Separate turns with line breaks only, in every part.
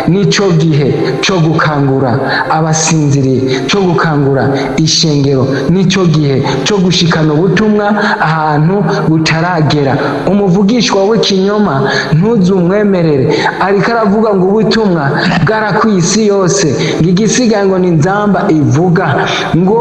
Nico gihe cyo gukangura abasinziriye, cyo gukangura ishengero, nico gihe cyo gushikana ubutumwa ahantu butaragera. Umuvugishwa w'ikinyoma ntuzumwemerere, ariko aravuga ngo ubutumwa bwarakwiye isi yose, ngo igisigaye ngo ni nzamba ivuga, ngo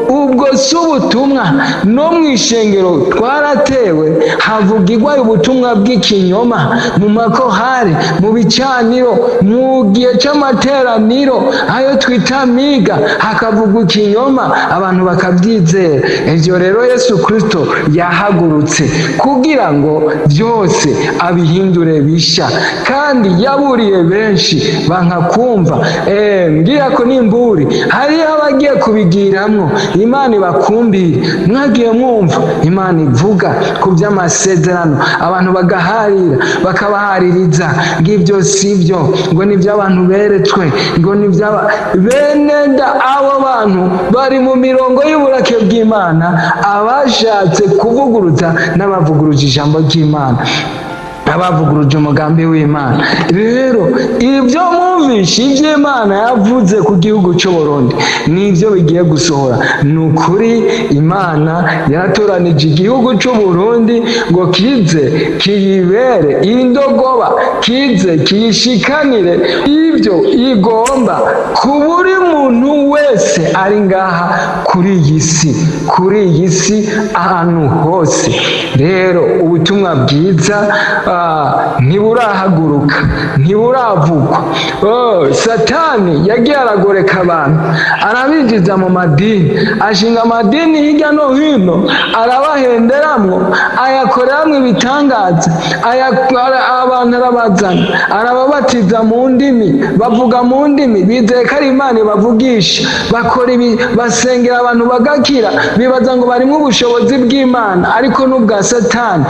ubwo si ubutumwa. No mu ishengero twaratewe, havugirwa ubutumwa bw'ikinyoma mu makorali, mu bicaniro, mu gihe cy'amateraniro ayo twita miga, hakavugwa ikinyoma abantu bakabyizera. Ibyo rero Yesu Kristo yahagurutse kugira ngo byose abihindure bisha, kandi yaburiye benshi banka kumva. Mbwira ko n'imburi hariho abagiye kubigiramwo. Imana ibakumbire. Mwagiye mwumva Imana ivuga ku by'amasezerano, abantu bagaharira, bakabahaririza ngo ibyo si byo, ngo ni iby'abantu beretswe, ngo ni iby'aba bene da. Abo bantu bari mu mirongo y'uburake bw'Imana, abashatse kuvuguruza n'abavuguruje ijambo ry'Imana, abavuguruje umugambi w'Imana. Rero ibyo mwumvishe, ibyo Imana yavuze ku gihugu cy'u Burundi, nibyo bigiye gusohora. Ni ukuri, Imana yaratoranije igihugu cy'u Burundi ngo kize kiyibere indogoba, kize kiyishikanire ibyo igomba ku buri muntu wese ari ngaha kuri iyi si, kuri iyi si ahantu hose. Rero ubutumwa bwiza ntiburahaguruka, ntiburavugwa. Oh, Satani yagiye aragoreka abantu, arabinjiza mu madini, ashinga amadini hirya no hino, arabahenderamwo, ayakoreramwo ibitangaza, abantu arabazana, arababatiza mu ndimi, bavuga mu ndimi, bizeye ko ari Imana ibavugisha, bakora ibi, basengera abantu bagakira, bibaza ngo barimo ubushobozi bw'Imana, ariko n'ubwa Satani.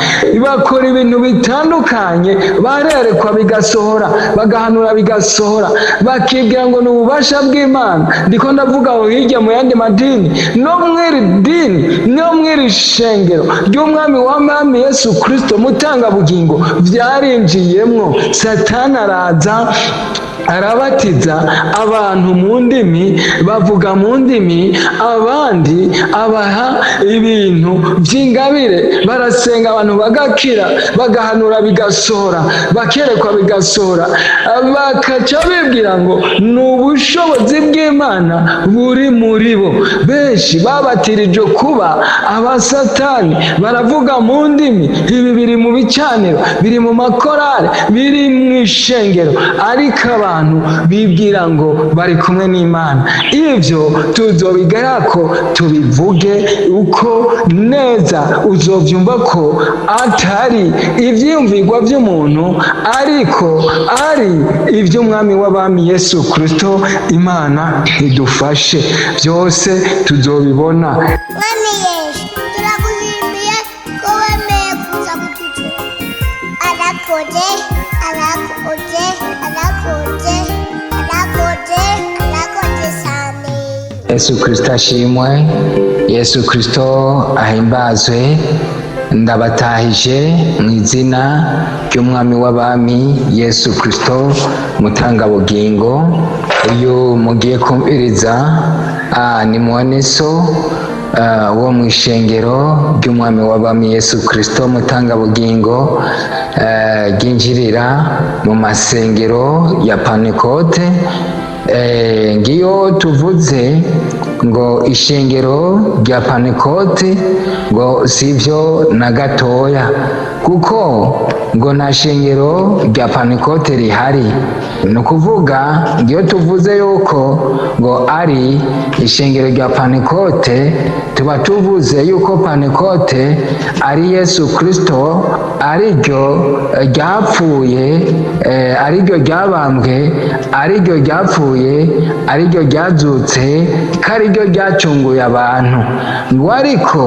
Bakora ibintu bitandukanye, barerekwa bigasohora, bagahanura bigasohora, bakibwira ngo ni ububasha bw'Imana. Ndiko ndavuga aho hirya mu yandi madini. No mw'iri dini, no mw'iri shengero ry'Umwami w'Amami Yesu Kristo Mutangabugingo, byarinjiyemwo. Satani araza arabatiza abantu mu ndimi, bavuga mu ndimi, abandi abaha ibintu by'ingabire, barasenga abantu bagakira, bagahanura bigasohora, bakerekwa bigasohora, bakaca bibwira ngo ni ubushobozi bw'Imana buri muri bo. Benshi babatirije kuba abasatani, baravuga mu ndimi. Ibi biri mu bicaniro, biri mu makorari, biri mu ishengero, ariko abantu bibwira ngo bari kumwe n'Imana. Ibyo tuzobigarako, tubivuge uko neza uzovyumva ko atari ivyiyumvirwa by'umuntu, ariko ari iby'Umwami w'Abami Yesu Kristo. Imana idufashe, byose tuzobibona.
Mwami Yesu, turagushimiye ko wemeye kuza kuducura. Arakoze, arakoze, arakoze, arakoze, arakoze cyane.
Yesu Kristo ashimwe, Yesu Kristo ahimbazwe. Ndabatahije mu izina ry'Umwami w'Abami Yesu Kristo Mutangabugingo. Uyu mugiye kumviriza ni mwene so wo mu ishengero ry'Umwami w'Abami Yesu Kristo Mutangabugingo, ryinjirira mu masengero ya Pantekote. Ngiyo tuvuze ngo ishengero rya Pantekote, ngo sivyo na gatoya, kuko ngo nta shengero rya Pantekote rihari. Ni ukuvuga, ngiyo tuvuze yuko ngo ari ishengero rya Pantekote, tuba tuvuze yuko Pantekote ari Yesu Kristo, ariryo ryapfuye, ariryo ryabambwe, ariryo ryapfuye, ariryo ryazutse, ko ariryo ryacunguye abantu. Ngo ariko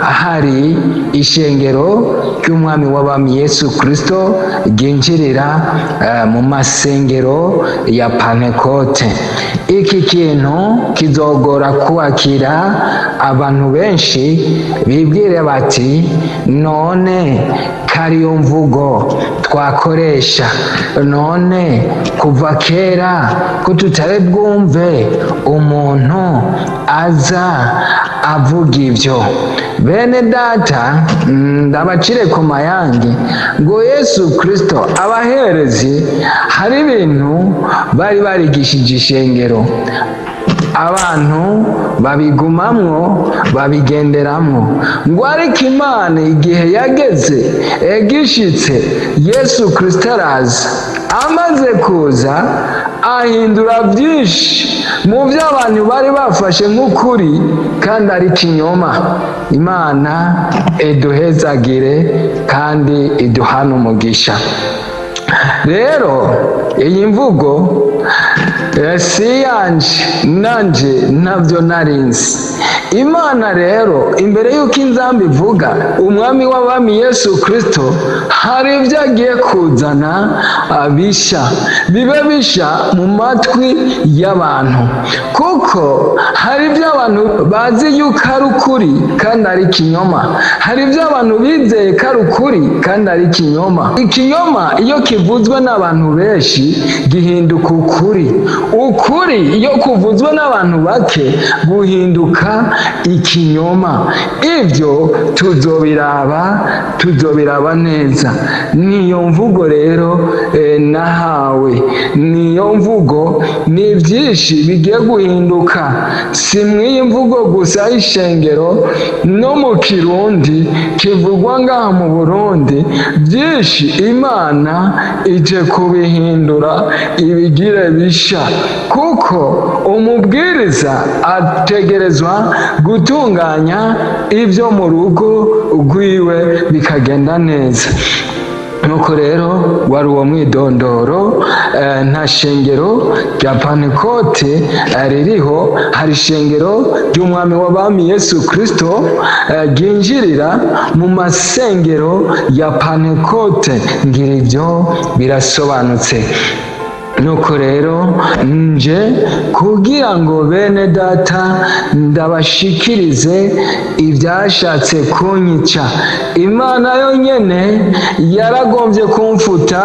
hari ishengero ry'Umwami w'Abami Yesu Kristo ryinjirira mu masengero ya Pantekote. Iki kintu kizogora kwakira abantu benshi, bibwire bati: "None Ko ariyo mvugo twakoresha. None kuva kera ko tutari bwumve umuntu aza avuga ibyo? Bene data, ndabacire ku mayange ngo Yesu Kristo, abaherezi hari ibintu bari barigishije ishengero, abantu babigumamwo, babigenderamwo, ngo ariko Imana igihe yageze egishitse, Yesu Kristo araza. Amaze kuza ahindura byinshi mu byo abantu bari bafashe nk'ukuri kandi ari kinyoma. Imana iduhezagire kandi iduhane umugisha. Rero iyi mvugo si yanje, nanje ntabyo narinzi. Imana rero, imbere y'uko inzamba ivuga, umwami w'abami Yesu Kristo hari ibyo agiye kuzana bisha, bibe bisha mu matwi y'abantu, kuko hari ibyo abantu bazi yuko ari ukuri kandi ari ikinyoma. Hari ibyo abantu bizeye ko ari ukuri kandi ari ikinyoma. Ikinyoma iyo kivuzwe n'abantu benshi gihinduka ukuri. Ukuri iyo kuvuzwe n'abantu bake guhinduka ikinyoma. Ibyo tuzobiraba, tuzobiraba neza. Niyo mvugo rero nahawe, niyo mvugo. Ni byinshi bigiye guhinduka, si mw'iyi mvugo gusa y'ishengero, no mu Kirundi kivugwa ngaha mu Burundi. Byinshi Imana ije kubihindura ibigire bisha, kuko umubwiriza ategerezwa gutunganya ibyo mu rugo rwiwe bikagenda neza. Nuko rero wari uwo mwidondoro. Nta shengero rya Pantekote ririho, hari ishengero ry'umwami w'abami Yesu Kristo ryinjirira mu masengero ya Pantekote. Ngira ibyo birasobanutse. Nuko rero nje kugira ngo bene data ndabashikirize ibyashatse kunyica. Imana yonyene yaragombye kumfuta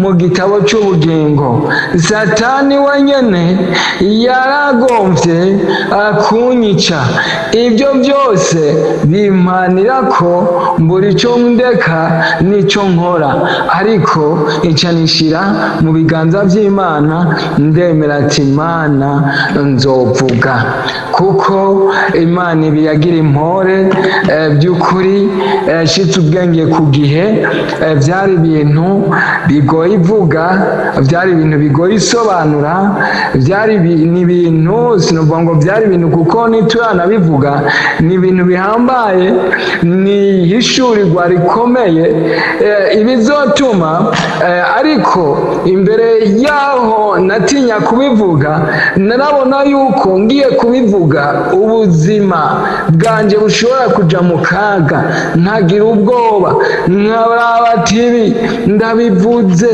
mu gitabo cy'ubugingo. Satani wenyene yaragombye kunyica. Ibyo byose bimpanira ko mbura icyo ndeka n'icyo nkora, ariko ica nishira mu biganza by'Imana. Ndemera ati: "Imana, nzovuga", kuko Imana ibiyagira impore. By'ukuri shitse ubwenge ku gihe. Byari ibintu bigoye ivuga, byari ibintu bigoye isobanura, byari ni ibintu, sinovuga ngo byari ibintu kuko ntituranabivuga, ni ibintu bihambaye, ni ihishurirwa rikomeye ibizotuma. Ariko imbere yaho natinya kubivuga. Narabona yuko ngiye kubivuga ubuzima bwanjye bushobora kuja mu kaga, nkagira ubwoba, nkaraba ati: "Ibi ndabivuze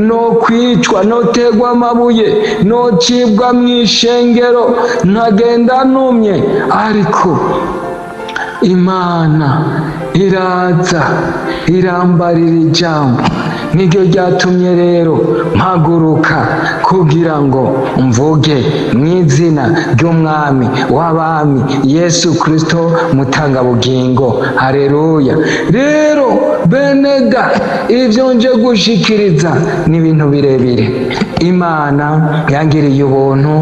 no kwicwa, notegwa amabuye, nocibwa mu ishengero, nkagenda numye." Ariko Imana iraza irambarira ijambo, niryo ryatumye rero mpaguruka kugira ngo mvuge mu izina ry'umwami w'abami Yesu Kristo mutangabugingo. Hareruya! Rero beneda, ibyo nje gushikiriza ni ibintu birebire. Imana yangiriye ubuntu,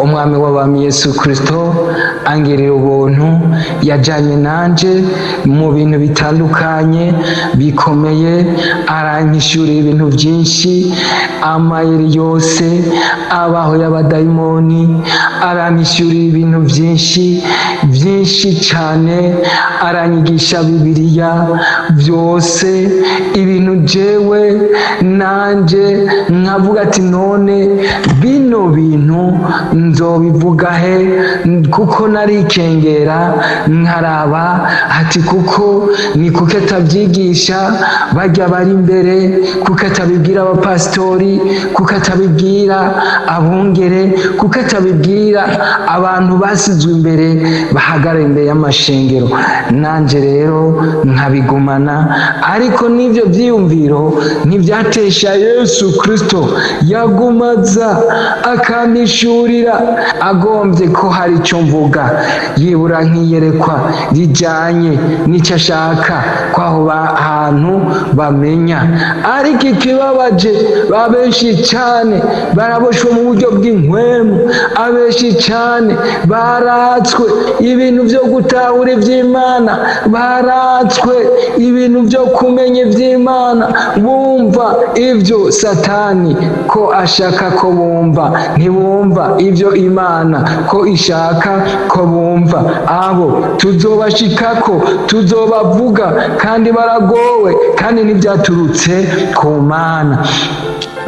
umwami w'abami Yesu Kristo angirira ubuntu, yajyanye nanje mu bintu bitandukanye bikomeye, aranyishurira ibintu byinshi, amayeri yose abaho y'abadayimoni, aranyishyurira ibintu byinshi byinshi cyane, aranyigisha Bibiliya byose, ibintu jewe nanje nkavuga ati: "None bino bintu nzobivuga he?" Kuko narikengera nkaraba ati: "Kuko ni kuko atabyigisha bajya bari imbere?" Kuko atabibwira abapasitori? Kuko atabibwira abungere? Kuko atabibwira abantu basizwe imbere, bahagarara imbere y'amashengero? Nanjye rero nkabigumana. Ariko n'ibyo byiyumviro ntibyatesha Yesu Kristo, yagumaza akampishurira. Agombye ko hari icyo mvuga, yibura nkiyerekwa rijyanye n'icyo ashaka ko aho hantu bamenya. Ariko ikibabaje, ba benshi cyane baraboshwe mu buryo bw'inkwemu, abenshi cyane baratswe ibintu byo gutahura iby'Imana, baratswe ibintu byo kumenya iby'Imana. Bumva ibyo Satani ko ashaka ko bumva, ntibumva ibyo Imana ko ishaka ko bumva. Abo tuzobashikako, tuzobavuga, kandi baragowe, kandi ntibyaturutse ku Mana.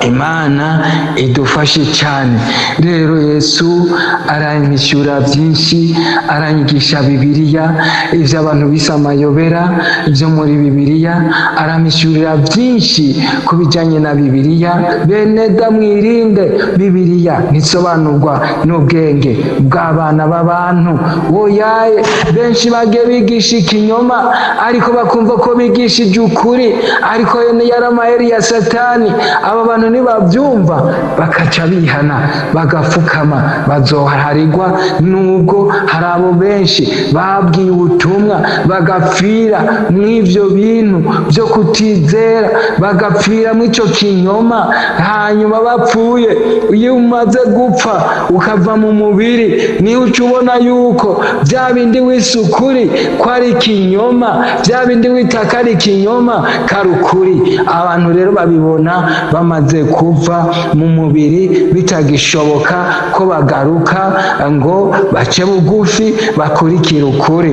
Imana idufashe cyane. Rero Yesu aranyishyura byinshi, aranyigisha Bibiliya, ibyo abantu bise amayobera byo muri Bibiliya, arampishyurira byinshi ku bijyanye na Bibiliya. Bene da, mwirinde, Bibiliya ntisobanurwa n'ubwenge bw'abana b'abantu. Woyaye, benshi bagiye bigisha ikinyoma, ariko bakumva ko bigishije ukuri, ariko yari amayeri ya Satani. Aba bantu nibabyumva bakaca bihana, bagapfukama, bazoharirwa. Nubwo hari abo benshi babwiye ubutumwa bagapfira mw'ivyo bintu byo kutizera, bagapfira mw'ico kinyoma, hanyuma bapfuye, iyo umaze gupfa ukava mu mubiri, niho uca ubona yuko bya bindi wise ukuri ko ari ikinyoma, bya bindi wita ko ari ikinyoma kari ukuri. Abantu rero babibona bamaze kuva mu mubiri, bitagishoboka ko bagaruka ngo bace bugufi bakurikire ukuri.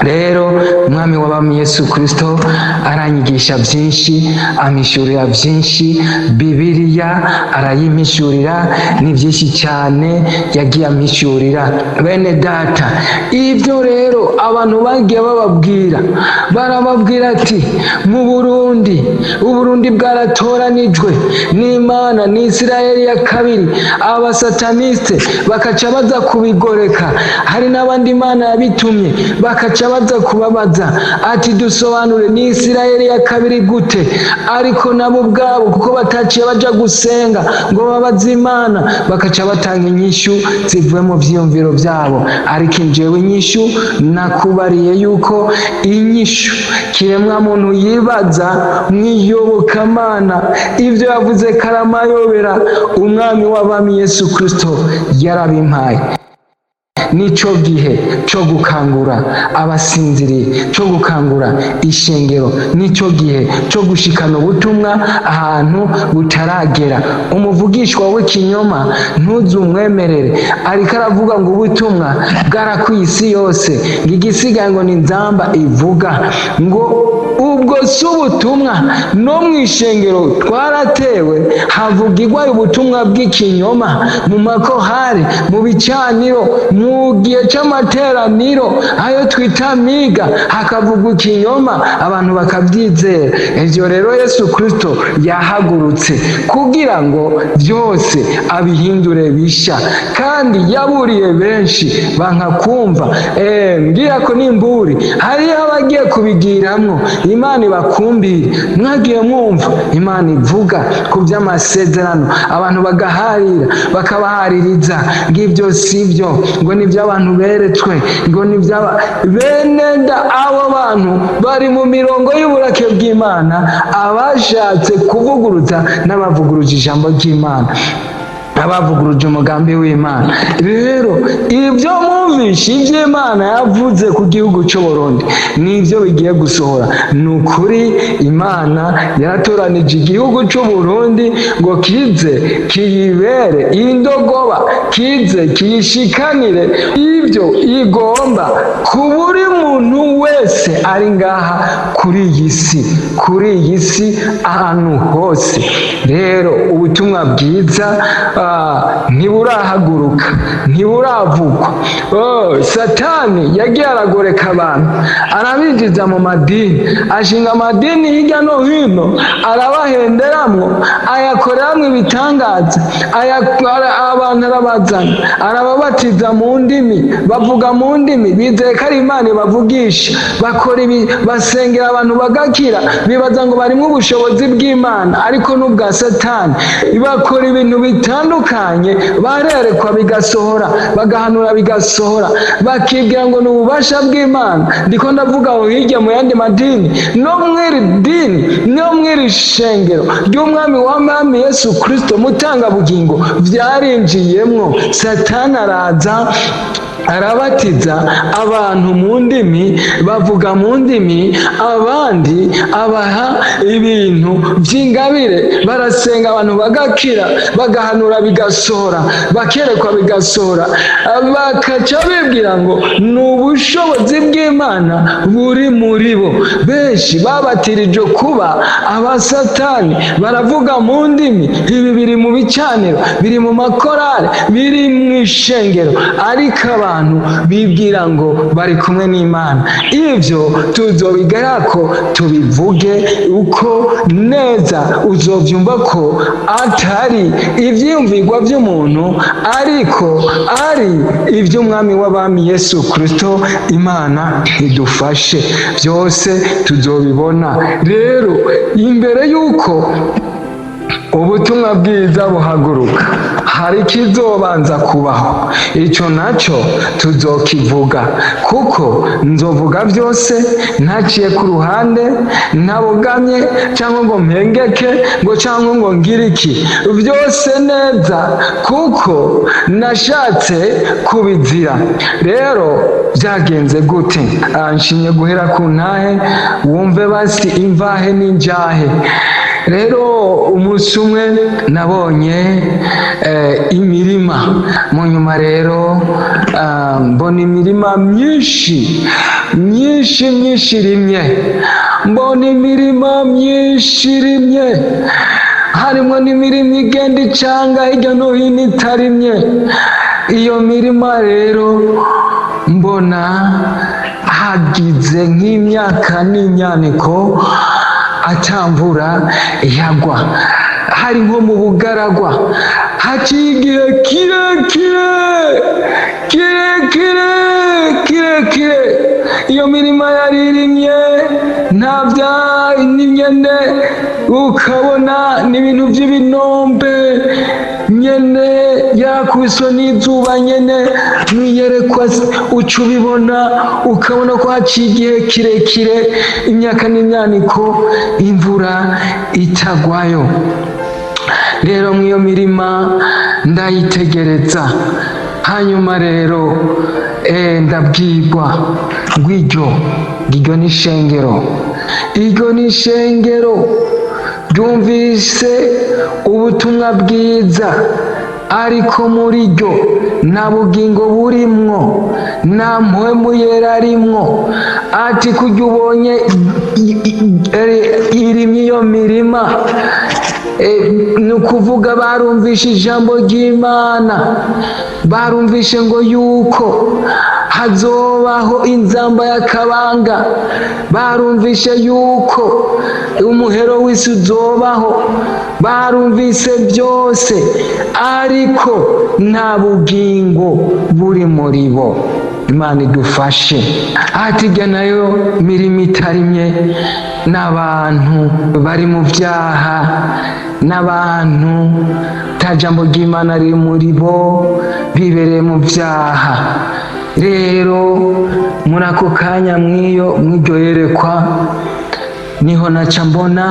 Rero Umwami w'abami Yesu Kristo aranyigisha byinshi, ampishurira byinshi, Bibiliya arayimpishurira. Ni byinshi cyane yagiye ampishurira, bene data. Ibyo rero abantu bagiye bababwira, barababwira ati: "Mu Burundi, Uburundi bwaratoranijwe n'Imana, ni Isirayeli ya kabiri." Abasataniste bakaca baza kubigoreka. Hari n'abandi Imana yabitumye, bakaca baza kubabaza ati: "Dusobanure, ni Isirayeli ya kabiri gute?" Ariko nabo ubwabo, kuko bataciye baja gusenga ngo babaze Imana, bakaca batanga inyishu zivuye mu vyiyumviro vyabo. Ariko injewe inyishu nakubariye yuko inyishu kiremwa muntu yibaza mwiyobokamana, ivyo yavuze karamayobera, Umwami w'abami Yesu Kristo yarabimpaye. Nico gihe cyo gukangura abasinziriye, cyo gukangura ishengero, nico gihe cyo gushikana ubutumwa ahantu butaragera. Umuvugishwa w'ikinyoma ntuzumwemerere. Ariko aravuga ngo ubutumwa bwarakwiye isi yose, ngo igisigaye ngo ni nzamba ivuga, ngo ubwo si ubutumwa. No mu ishengero twaratewe, havugirwa ubutumwa bw'ikinyoma mu makorali, mu bicaniro, mu gihe c'amateraniro ayo twita miga, hakavugwa ikinyoma, abantu bakabyizera. Ivyo rero Yesu Kristo yahagurutse kugira ngo byose abihindure bisha, kandi yaburiye benshi banka kumva. Mbwira ko n'imburi hariho abagiye kubigiramwo. Imana ibakumbire. Mwagiye mwumva Imana ivuga ku by'amasezerano, abantu bagaharira, bakabahaririza ngo ibyo si byo, ngo nibyo abantu beretswe, ngo nibyo bene da. Abo bantu bari mu mirongo y'uburake bw'Imana, abashatse kuvuguruza n'abavuguruje ijambo ry'Imana, abavuguruje umugambi w'Imana. Rero ibyo mwumvishe, ibyo Imana yavuze ku gihugu cy'u Burundi, nibyo bigiye gusohora. Ni ukuri, Imana yaratoranije igihugu cy'u Burundi ngo kize kiyibere indogoba, kize kiyishikanire ibyo igomba ku buri muntu wese ari ngaha kuri iyi si, kuri iyi si ahantu hose. Rero ubutumwa bwiza Ntiburahaguruka, ntiburavugwa. Oh, Satani yagiye aragoreka abantu, arabinjiza mu madini, ashinga amadini hirya no hino, arabahenderamwo, ayakoreramwo ibitangaza, abantu arabazana, arababatiza mu ndimi, bavuga mu ndimi, bizeye ko ari Imana ibavugisha, bakora ibi, basengera abantu bagakira, bibaza ngo barimo ubushobozi bw'Imana, ariko n'ubwa Satani. Bakora ibintu bitandukanye, barerekwa bigasohora, bagahanura bigasohora, bakibwira ngo ni ububasha bw'Imana. Ndiko ndavuga aho hirya mu yandi madini, no mw'iri dini, no mw'iri shengero ry'Umwami w'Amami Yesu Kristo mutangabugingo, vyarinjiyemwo. Satani araza arabatiza abantu mu ndimi, bavuga mu ndimi, abandi abaha ibintu by'ingabire, barasenga abantu bagakira, bagahanura bigasohora, bakerekwa bigasohora, bakaca bibwira ngo ni ubushobozi bw'Imana buri muri bo. Benshi babatirije kuba abasatani, baravuga mu ndimi. Ibi biri mu bicaniro, biri mu makorari, biri mu ishengero, ariko abantu bibwira ngo bari kumwe n'Imana. Ibyo tuzobigarako, tubivuge uko neza, uzovyumva ko atari ivyiyumvirwa by'umuntu, ariko ari iby'Umwami w'Abami Yesu Kristo. Imana idufashe, byose tuzobibona. Rero imbere y'uko ubutumwa bwiza buhaguruka, hari ikizobanza kubaho. Icyo nacyo tuzokivuga, kuko nzovuga byose ntaciye ku ruhande, ntabogamye cyangwa ngo mpengeke ngo cyangwa ngo ngire iki, byose neza, kuko nashatse kubizira. Rero byagenze gute? Nshimye guhera ku ntahe, wumve basi imvahe n'injahe. Rero umunsi umwe nabonye imirima. Mu nyuma rero mbona imirima myinshi myinshi myinshi irimye, mbona imirima myinshi irimye, harimo n'imirima igenda icanga hirya no hino itarimye. Iyo mirima rero mbona hagize nk'imyaka n'imyaniko atamvura yagwa, hari nko mu bugaragwa, haciye igihe kirekire kirekire kirekire. Iyo mirima yaririmye, nta bya nyene, ukabona ni ibintu by'ibinombe nyene, yakubiswe n'izuba nyene. Mwiyerekwa uca ubibona, ukabona ko haciye igihe kirekire, imyaka n'imyaniko, imvura itagwayo. Rero mw'iyo mirima ndayitegereza, hanyuma rero ndabwirwa ngo iryo ni ishengero, iryo ni ishengero ryumvise ubutumwa bwiza, ariko muri ryo nta bugingo burimwo, nta Mpwemu Yera arimwo. Ati kujya ubonye irimye iyo mirima, ni ukuvuga barumvishe ijambo ry'Imana, barumvishe ngo yuko hazobaho inzamba y'akabanga, barumvishe yuko umuhero w'isi uzobaho, barumvise byose, ariko nta bugingo buri muri bo. Imana idufashe. Ati nayo mirimo itarimye n'abantu bari mu byaha, n'abantu nta jambo ry'Imana riri muri bo, bibereye mu byaha. Rero muri ako kanya, mw'iyo mw'iryo yerekwa, niho naca mbona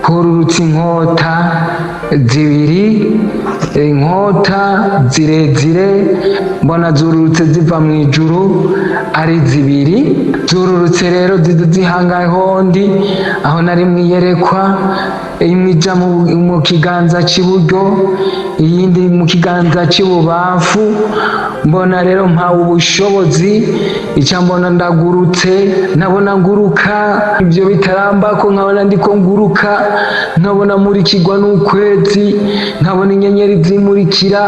hururutse inkota zibiri, inkota zirezire. Mbona zururutse ziva mu ijuru ari zibiri. Zururutse rero ziza zihangaye hondi aho nari mwiyerekwa, imwe ija mu kiganza cy'iburyo. iyindi mu kiganza cy'ibubamfu. Mbona rero mpawe ubushobozi, icya mbona ndagurutse, nabona nguruka. Ibyo bitarambako, nkabona ndiko nguruka, nkabona murikirwa n'ukwezi, nkabona inyenyeri zimurikira,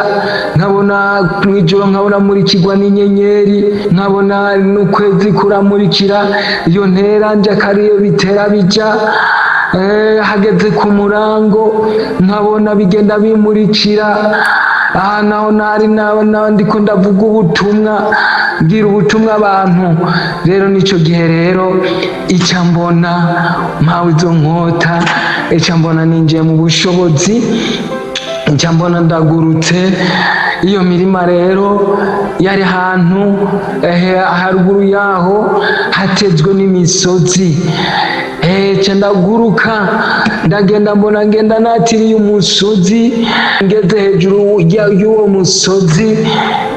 nkabona mw'ijoro, nkabona murikirwa n'inyenyeri, nkabona n'ukwezi kuramurikira. Iyo ntera nja kariyo bitera bija. Hageze ku murango, nkabona bigenda bimurikira. Aha naho nari naba ndiko ndavuga ubutumwa, mbwira ubutumwa abantu. Rero nico gihe rero ica mbona mpawe izo nkota, ica mbona ninjiye mu bushobozi, nca mbona ndagurutse. Iyo mirima rero yari ahantu haruguru yaho hatezwe n'imisozi. Ca ndaguruka, ndagenda, mbona ngenda natiriye umusozi. Ngeze hejuru y'uwo musozi,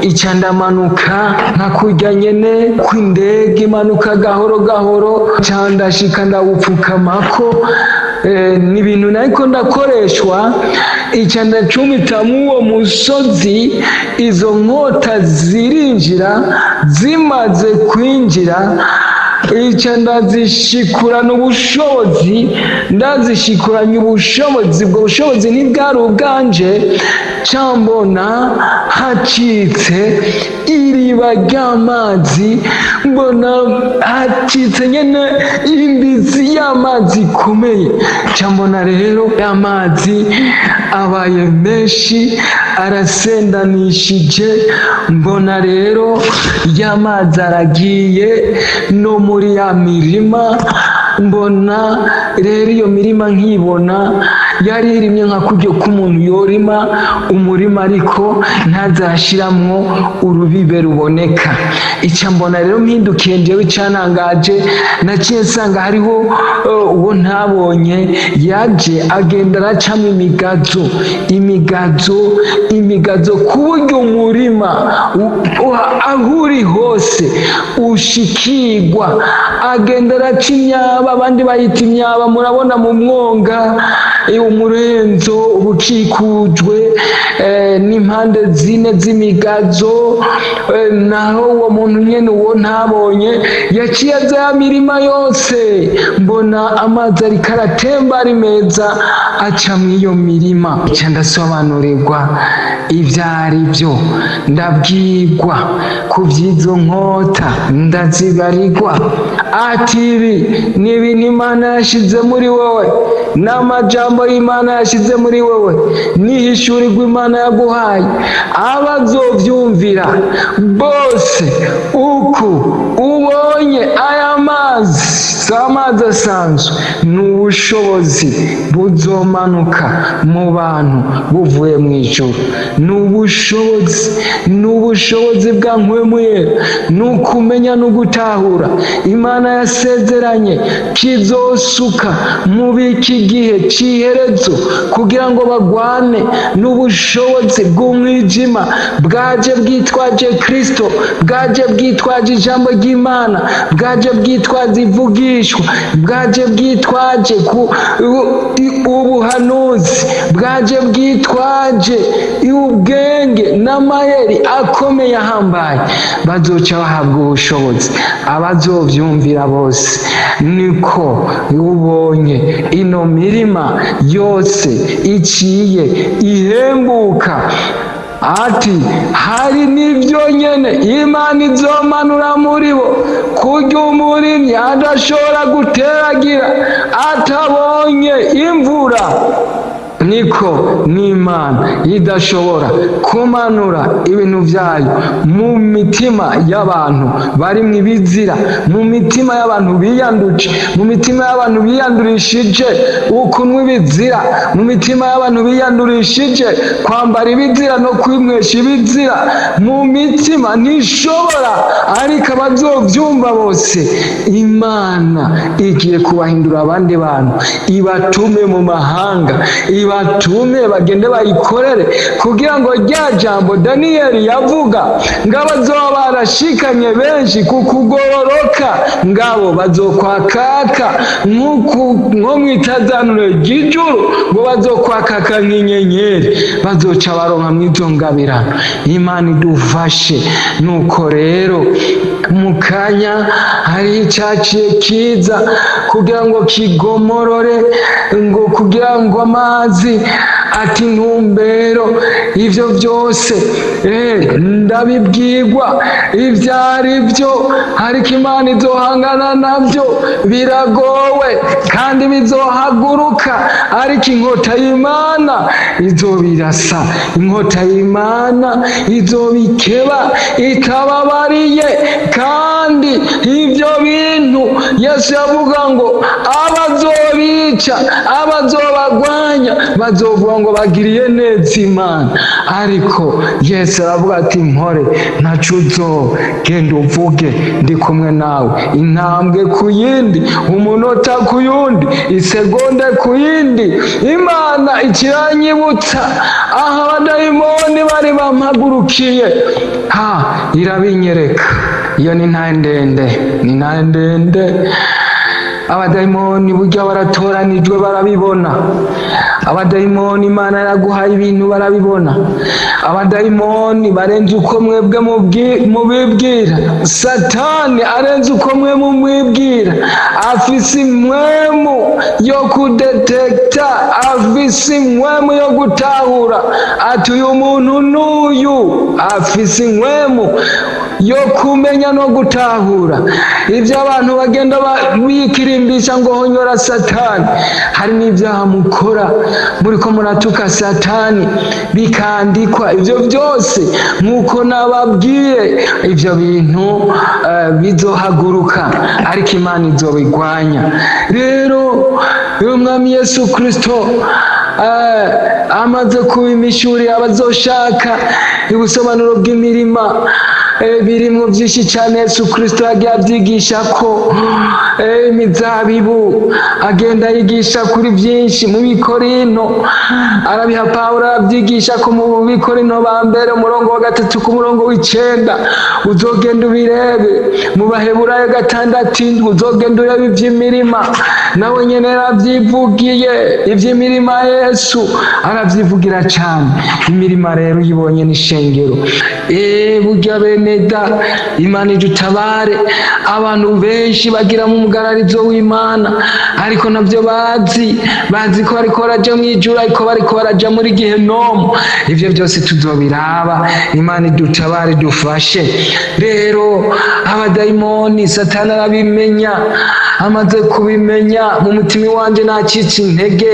ica ndamanuka nka kurya nyene kw'indege imanuka gahoro gahoro. Ca ndashika ndawupfukamako. Ni ibintu nariko ndakoreshwa. Ica ndacumita uwo musozi, izo nkota zirinjira. Zimaze kwinjira, ica ndazishikurana ubushobozi, ndazishikuranye ubushobozi. Ubwo bushobozi ntibwari ubwanje. Cambona hacitse iriba ry'amazi, mbona hacitse nyene imbizi y'amazi ikomeye. Cambona rero y'amazi abaye menshi, arasendanishije. Mbona rero y'amazi aragiye no muri ya mirima. Mbona rero iyo mirima nkibona yari irimye nka kurya k'umuntu yorima umurima, ariko ntazashiramwo urubibe ruboneka. Ica mbona rero mpindukiye njyewe, icanangaje, naciye nsanga hariho uwo ntabonye yaje agenda aracamo imigazo, imigazo, imigazo, ku buryo umurima aho uri hose ushikirwa. Agenda araca imyaba, abandi bayita imyaba. Murabona mu mwonga, umurenzo uba ukikujwe n'impande zine z'imigazo. Naho uwo muntu nyene, uwo ntabonye, yaciye aza ya mirima yose. Mbona amazi ariko aratemba ari meza, aca mw'iyo mirima. Nca ndasobanurirwa ibyo ari byo, ndabwirwa ku by'izo nkota, ndazibarirwa. Ati: "Ibi ni ibintu Imana yashize muri wowe, n'amajambo y'Imana yashize muri wowe, n'ihishurirwa Imana yaguhaye. Abazovyumvira bose, uku ubonye aya mazi si amazi asanzwe, ni ubushobozi buzomanuka mu bantu buvuye mu ijuru. Ni ubushobozi, ni ubushobozi bwa Mpwemu Yera, ni ukumenya no gutahura Imana yasezeranye kizosuka mu biki gihe c'iherezo, kugira ngo bagwane n'ubushobozi bw'umwijima bwaje bwitwaje Kristo, bwaje bwitwaje ijambo ry'Imana, bwaje bwitwaje ivugishwa, bwaje bwitwaje ku ubuhanuzi, bwaje bwitwaje ubwenge n'amayeri akomeye ahambaye. Bazoca bahabwa ubushobozi abazovyumvira bose. Niko ubonye ino mirima yose iciye ihembuka." Ati: "Hari n'ibyo nyene Imana izomanura muri bo, kurya umurimyi adashobora guteragira atabonye imvura, niko n'Imana idashobora kumanura ibintu byayo mu mitima y'abantu bari mu ibizira, mu mitima y'abantu biyanduje, mu mitima y'abantu biyandurishije ukunywa ibizira, mu mitima y'abantu biyandurishije kwambara ibizira no kwimwesha ibizira mu mitima, ntishobora. Ariko abazovyumva bose, Imana igiye kubahindura abandi bantu, ibatume mu mahanga." Ibatume bagende bayikorere, kugira ngo rya jambo Daniyeli yavuga ngo abazoba barashikanye benshi ku kugororoka, ngabo bazokwakaka nko mw'itazanure ry'ijuru, ngo bazokwakaka nk'inyenyeri, bazoca baronka mw'izo ngabirano. Imana idufashe. Nuko rero mu kanya hari icaciye kiza kugira ngo kigomorore, ngo kugira ngo amazi ati intumbero. Ivyo byose ndabibwirwa ibyo ari byo, ariko Imana izohangana nabyo. Biragowe kandi bizohaguruka, ariko inkota y'Imana izobirasa, inkota y'Imana izobikeba itababariye. Kandi ibyo bintu Yesu yavuga ngo abazobica, abazobagwanya, bazovuga ngo bagiriye neza Imana. Ariko Yesu aravuga ati: "Mpore, ntaco uzoba, genda uvuge, ndi kumwe nawe intambwe ku yindi, umunota ku yundi, isegonde ku yindi." Imana ikiranyibutsa aho abadayimoni bari bampagurukiye, ha irabinyereka. Iyo ni ntahe ndende, ni ntahe ndende. Abadayimoni burya baratoranijwe, barabibona. Abadayimoni, Imana yaraguhaye ibintu, barabibona. Abadayimoni barenze uko mwebwe mubibwira. Satani arenze uko mwe mumwibwira. Afise impwemu yo kudetekta, afise impwemu yo gutahura ati uyu muntu n'uyu. Afise impwemu yo kumenya no gutahura ibyo abantu bagenda bikirimbisha ngo honyora Satani. Hari n'ibyaha mukora muriko muratuka Satani, bikandikwa. Ibyo byose nk'uko nababwiye, ibyo bintu bizohaguruka, ariko Imana izobigwanya. Rero uyu Mwami Yesu Kristo amaze kubimishurira, abazoshaka ubusobanuro bw'imirima, birimwo byinshi cyane. Yesu Kristo yagiye abyigisha ko imizabibu, agenda yigisha kuri byinshi. Mu Bikorino arabiha, Pawulo arabyigisha ko mu Bikorino ba mbere, umurongo wa 3 ku murongo w'9, uzogenda ubirebe. Mu Baheburayo 6:7, uzogenda urebe iby'imirima. Nawe nyene yarabyivugiye iby'imirima, Yesu arabyivugira cyane. Imirima rero uyibonye n'ishengero. Burya bene da, Imana idutabare. Abantu benshi bagira mu mugararizo w'Imana, ariko nabyo bazi, bazi ko bariko baraja mu ijuru, ariko bariko baraja muri gehenomu. Ivyo byose tuzobiraba. Imana idutabare, idufashe. Rero abadayimoni, Satani arabimenya. Amaze kubimenya, mu mutima iwanje nacitse intege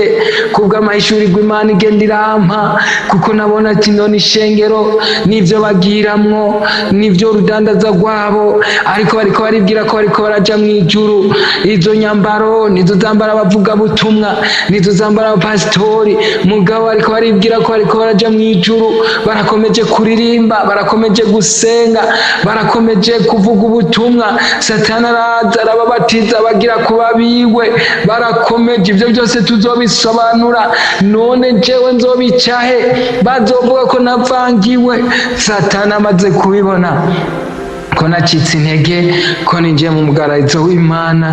kubw'amahishurirwa Imana igenda irampa, kuko nabona ati none ishengero n'ivyo bagiramwo, n'ivyo rudandaza rwabo, ariko bariko baribwira ko bariko baraja mu ijuru. Izo nyambaro nizo zambara abavugabutumwa, nizo zambara abapasitori, mugabo bariko baribwira ko bariko baraja mu ijuru. Barakomeje kuririmba, barakomeje gusenga, barakomeje kuvuga ubutumwa. Satani araza arababatiza, bagira kuba biwe, barakomeje. Ibyo byose tuzobisobanura. None jewe nzobicahe? Bazovuga ko navangiwe. Satani amaze kubibona ko nacitse intege, ko ninjiye mu mugararizo w'Imana,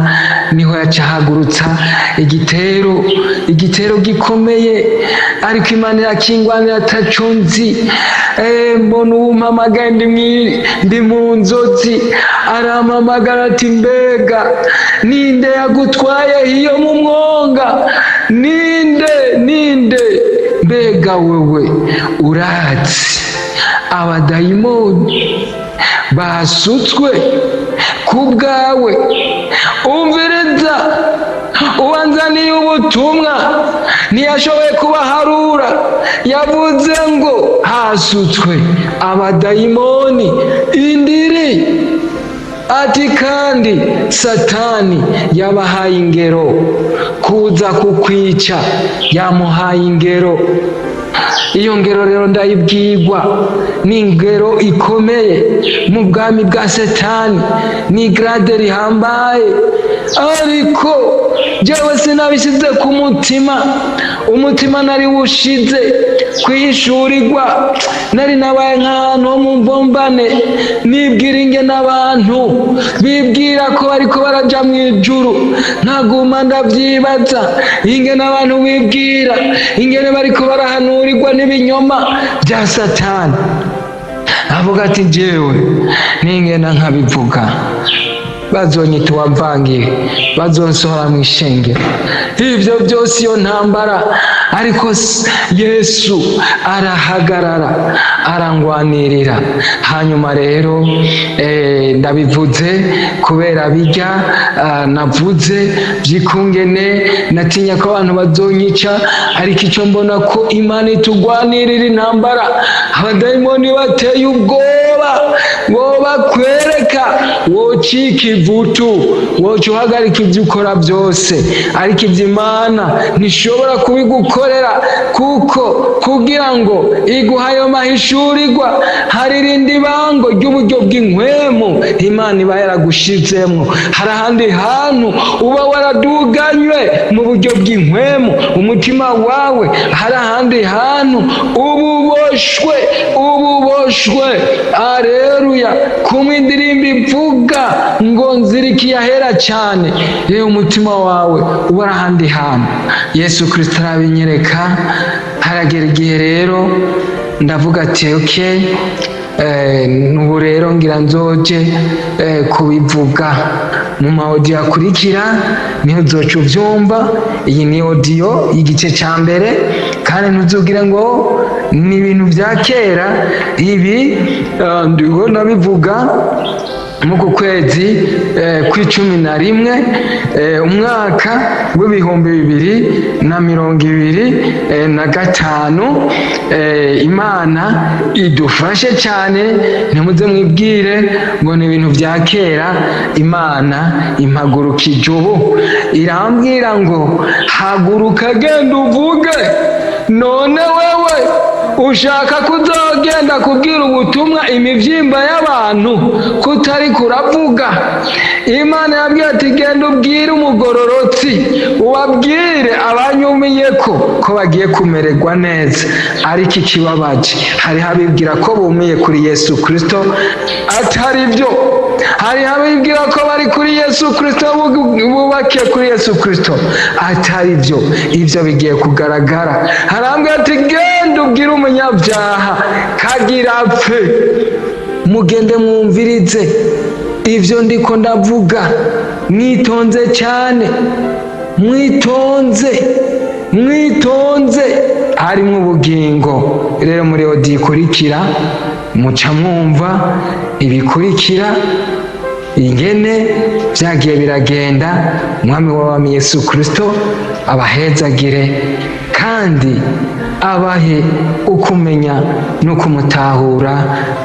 niho yaca ahagurutsa igitero, igitero gikomeye. Ariko Imana irakingwanira, ataco nzi. Mbona uwumpamagaye, ndi mu nzozi, arampamagara ati: "Mbega ninde yagutwaye iyo mu mwonga? Ninde, ninde? Mbega wewe urazi abadayimoni basutswe ku bwawe? Umviriza, ubanzaniye ubutumwa ntiyashoboye kubaharura, yavuze ngo hasutswe abadayimoni indiri." Ati kandi Satani yabahaye ingero kuza kukwica, yamuhaye ingero. Iyo ngero rero ndayibwirwa, ni ingero ikomeye mu bwami bwa Satani, ni grade rihambaye. Ariko jewe sinabishyize ku mutima. Umutima nari wushize kwihishurirwa, nari nabaye nk'ahantu ho mu mvombane, nibwira ingene abantu bibwira ko bariko baraja mu ijuru. Nkaguma ndavyibaza ingene abantu bibwira ingene bariko barahanurirwa n'ibinyoma bya Satani. Avuga ati: "Jewe ningena nkabivuga, bazonyita uwamvangiye, bazonsohora mu ishengero." Ivyo byose, iyo ntambara, ariko Yesu arahagarara, arangwanirira. Hanyuma rero ndabivuze kubera bijya navuze by'ikungene natinya ko abantu bazonyica, ariko icyo mbona ko Imana itugwanirira intambara. Abadayimoni bateye ubwoba, bo bakwereka wocika ivutu, woca uhagarika ibyo ukora byose, ariko ibyo Imana ntishobora kubigukorera, kuko kugira ngo iguhe ayo mahishurirwa, hari irindi bango ry'uburyo bw'inkwemu Imana iba yaragushizemo. Hari ahandi hantu uba waraduganywe mu buryo bw'inkwemu, umutima wawe hari ahandi hantu uba uboshwe, uba uboshwe. Areruya! Kumwe indirimbo ivuga ngo "Nzirikiye ahera cyane", rero umutima wawe uba ari ahandi hantu. Yesu Kirisito arabinyereka. Haragera igihe rero ndavuga ati: "Okay, ubu rero ngira nzoje kubivuga mu ma audio akurikira, niho uzoca uvyumva." Iyi ni audio y'igice ca mbere, kandi ntuzugire ngo ni ibintu vya kera. Ibi ndiho ndabivuga muku kwezi kw'11, umwaka w'2025. Imana idufashe cyane, ntimuze mwibwire ngo ni ibintu bya kera. Imana impagurukije ubu, irambwira ngo: "Haguruka, genda uvuge." None wewe ushaka kuzogenda kubwira ubutumwa imivyimba y'abantu kutari kuravuga? Imana yabwiye ati: "Genda ubwire umugororotsi, ubabwire abanyumiye ko bagiye kumererwa neza." Ariko ikibabaje, hariho abibwira ko bumiye kuri Yesu Kristo, atari byo. Hariho abibwira ko bari kuri Yesu Kristo, bubakiye kuri Yesu Kristo, atari byo. Ibyo bigiye kugaragara. Harambwira ati: "Genda ubwire umunyabyaha kagira apfe." Mugende mwumvirize ibyo ndiko ndavuga mwitonze cyane, mwitonze, mwitonze, harimo ubugingo. Rero muri audio ikurikira muca mwumva ibikurikira, ingene byagiye biragenda. Umwami w'abami Yesu Kristo abahezagire kandi abahe ukumenya no kumutahura.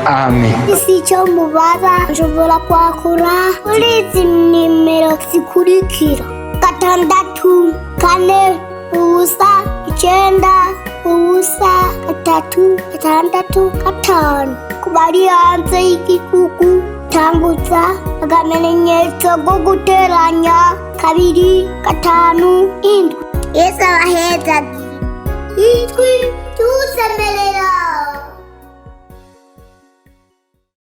Amen.
Isi icyo mubaza, nshobora kwakura kuri izi nimero zikurikira: 640 9 0 3 6 5. Ku bari hanze y'igihugu, tangutsa akamenyetso ko guteranya 257. Yesu abahezagire. Ijwi ry'usemerera.